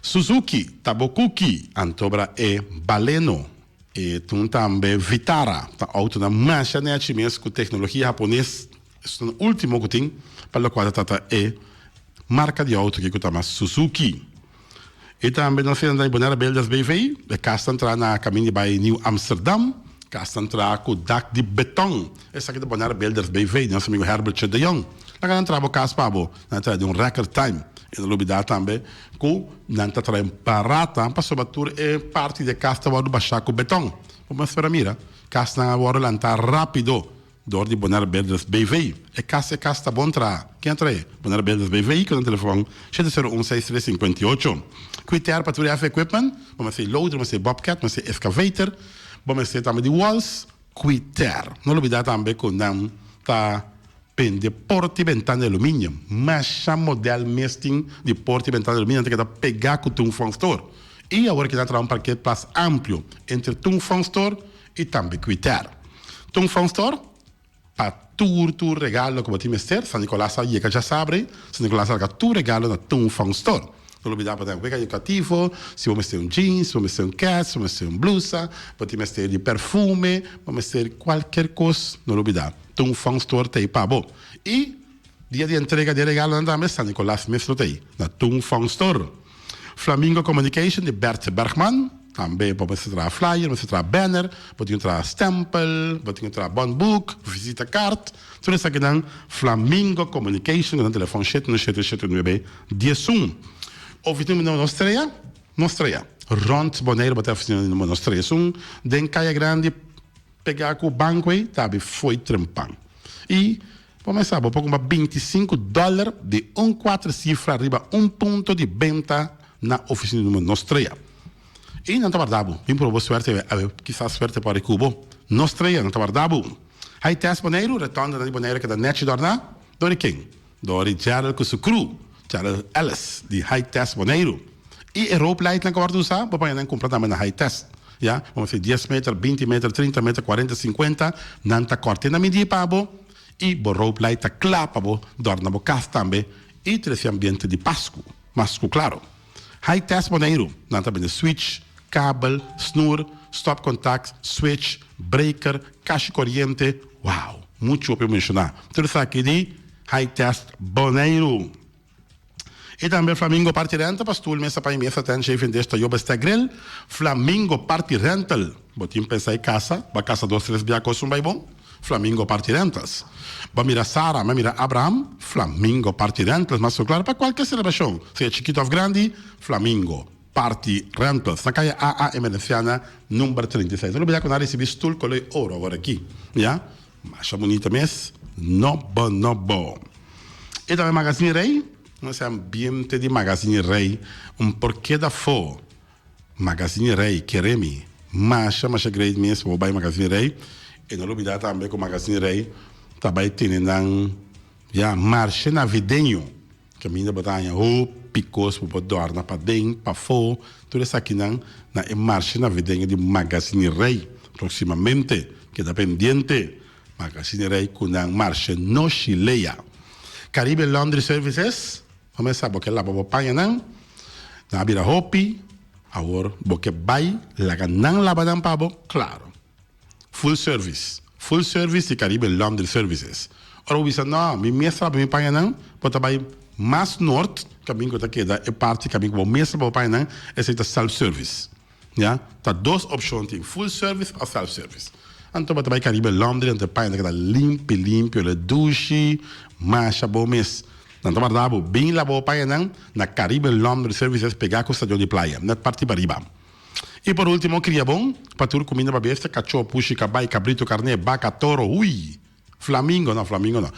Suzuki ta bo kuki, antobra e Baleno y tin tambe Vitara. Ta autonan masha nechi mes cu tecnologia Hapones. Esun ultimo cu tin pa locual ta trata e marca di auto aki cu ta mas Suzuki. I tambe nos a yanda Bonaire Builders BV, e kas ta entra na kamin di bai Nieuw Amsterdam, kas ta entra ku dak di beton. Esaki ta Bonaire Builders BV di nos amigu Herbertje de Jong. Laga nan traha bo kas pa bo, nan ta traha den un record time. I no lubida tambe ku nan ta traha barata pasobra tur e parti di e kas ta wòrdu bashá ku beton. Bo mester a mira, kasnan a wòrdu lantá rápido. Dor di Bonaire Builders BV. E kas e kas ta bon traha. Ken a trae? Bonaire Builders BV ku nan telefòn 701 63 58. Kwiter pa tur heavy equipment, bo mester di loader, bo mester di bobcat, bo mester di excavator, bo mester tambe di walls, kwiter. No lubida tambe ku nan ta bende porta i bentana di aluminium. Masha model mes tin di porta i bentana di aluminium, nan ta keda pega ku Toonfront Store. I awor kinan traha un parkeerplaats amplio entre Toonfront Store i tambe kwiter. Ton Fun Store pa tur tur regalo ku bo tin mester. San Nicolas a yega djasabre. San Nicolas a laga tur regalo na Ton Fun Store. No lubida bo ta wega edukativo, si bo mester un jeans, si bo mester un kèts, si bo mester un blusa, bo tin mester di perfume, bo mester kualker kos, no lubida Ton Fun Store ta ei pa bo. I dia di entrega di e regalonan tambe San Nicolas mes lo ta ei na Ton Fun Store. Flamingo Communication di Bert Bergman, tambe bo mester traha flyer, mester traha banner, bo tin ku traha stempel, bo tin ku traha bon boek, visita kaart, tur esakinan Flamingo Communication ku nan telefòn shete no shete shete nuebe diesun. Oficina di Nos Trea, Nos Trea, rònt Boneiru bo ta oficina di Nos Trea esun den Kaya Grandi pegá ku banko ei ta abi fo'i trempan. I Bo mester bo por kumpra 25 dòler di un kuater sifra riba un punto di benta na ofisina di numero Nos Trea. I nan ta warda bo. Bin proba bo suerte awe, kisas suerte por riku bo. Nos Trea, nan ta warda bo. Hai test Boneiru, retondanan di Boneiru keda nechi dòrná. Dor di ken? Dor di Gerald ku su crew, Gerald Ellis di Hai Test Boneiru. I e rope lightnan ku a wòrdu usá, bo por haña nan kumpra tambe na Hai Test. Ya, bo mester dies meter, binti meter, trinta meter, kuarenta, sinkuenta, nan ta kòrt'e na midí pa bo i bo rope light ta kla pa bo dòrna bo kas tambe i trese ambiente di Pasku mas ku klaro. Hai Test Boneiru, nan ta bende switch, kabel, snur, stopcontact, switch, breaker, kashi koriente, wow, muchu hopi menshoná. Tur esaki di Hai Test Boneiru. I tambe Flamingo Party Rental pa stoel, mesa, paña, mesa, tent, chafing dish, tayo, bestek, grill. Flamingo Party Rental. Bo tin pensa e casa, bo a casa dos tres bia cos un bay bon? Flamingo Party Rentals. Bo a mira Sara, mi a mira Abraham? Flamingo Party Rentals. Mas cu claro pa cualkier celebracion, sea chikito of grandi, Flamingo. Party Rentals na kaya AA Emerenciana number 36. No lubida ku nan a risibí stul koloi oro awor aki. Ya. Masha bunita mes. Nobo nobo. I tambe Magazine Rey. Nos e ambiente di Magazine Rey un por keda afó. Magazine Rey kere mi. Masha masha great mes pa bo bai Magazine Rey. I no lubida tambe ku Magazine Rey ta bai tene nan ya marshe navideño. Kaminda bo ta haña hopi kos ku bo por dòrna paden, pafó, tur esakinan na e marshe navideño di Magazine Rey. Próksimamente, keda pendiente, Magazine Rey ku nan marshe Noshi Lea. Caribe Laundry Services, Bo mester sa bo ke laba bo pañanan, nan a bira hopi, awor bo ke bai laga nan laba nan pa bo? Klaro! Full service. Full service di Caribe Laundry Services. Ora bo bisa, no, mi mes laba mi pañanan, bo ta bai mas nort, kamin ku ta keda e parti kamin ku bo mes laba bo pañanan, esei ta self service. Ya, ta dos opshon tin, full service òf self service. Anto bo ta bai Caribe Laundry, anto e paña ta keda limpi limpi, ora dushi, masha bo mes. Nan ta warda bo, bin laba bo pañanan na Caribe Laundry Services pegá ku Stadion di Playa, nèt parti pariba. I por ultimo kria bon pa tur kuminda pa bestia, kachó, pushi, kabai, kabritu, karné, baka, toro, hui, flamingo, no, flamingo no,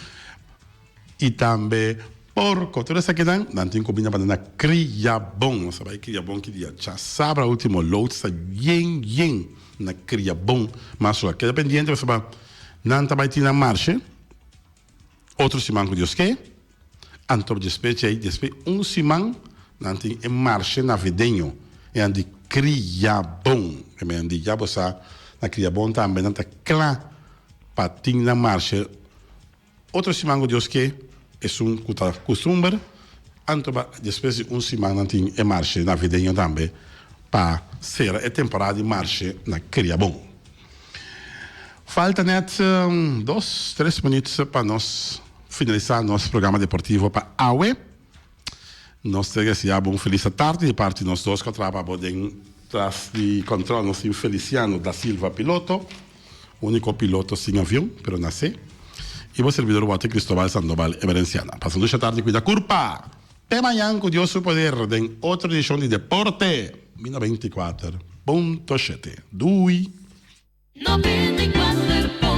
i tambe porko. Tur esakinan nan tin kuminda pa nan na kria bon. Nos a bai kria bon ki dia djasabra ultimo loods ta yen yen na kria bon. Mas lo a keda pendiente pasobra nan ta bai tin nan marshe. Otro siman ku Dios ke, anto despues djei, despues un siman, nan tin e marshe navideño, e nan di Kriabon. E men di ya bo sa, na Kriabon tambe nan ta kla pa tin nan marshe. Otro siman ku Dios ke, esun ku ta kustumber, anto ba despues di un siman nan tin e marshe navideño tambe pa sera e temporada di marshe na Kriabon. Falta net dos, tres minuut pa nos finalisa nos programa deportivo pa awe. Nos ta desea bo un felis atardi di parti nos dos cu a traha pa bo den tras di control. Nos tin Feliciano da Silva piloto, unico piloto sin avion, pero nace. Y bo servidor Walter Cristobal Sandoval Emerenciana. Pasa un dushi atardi, cuida curpa! Te mañan cu Dios su poder den otro edicion di Deporte 94.7. Doei!
94.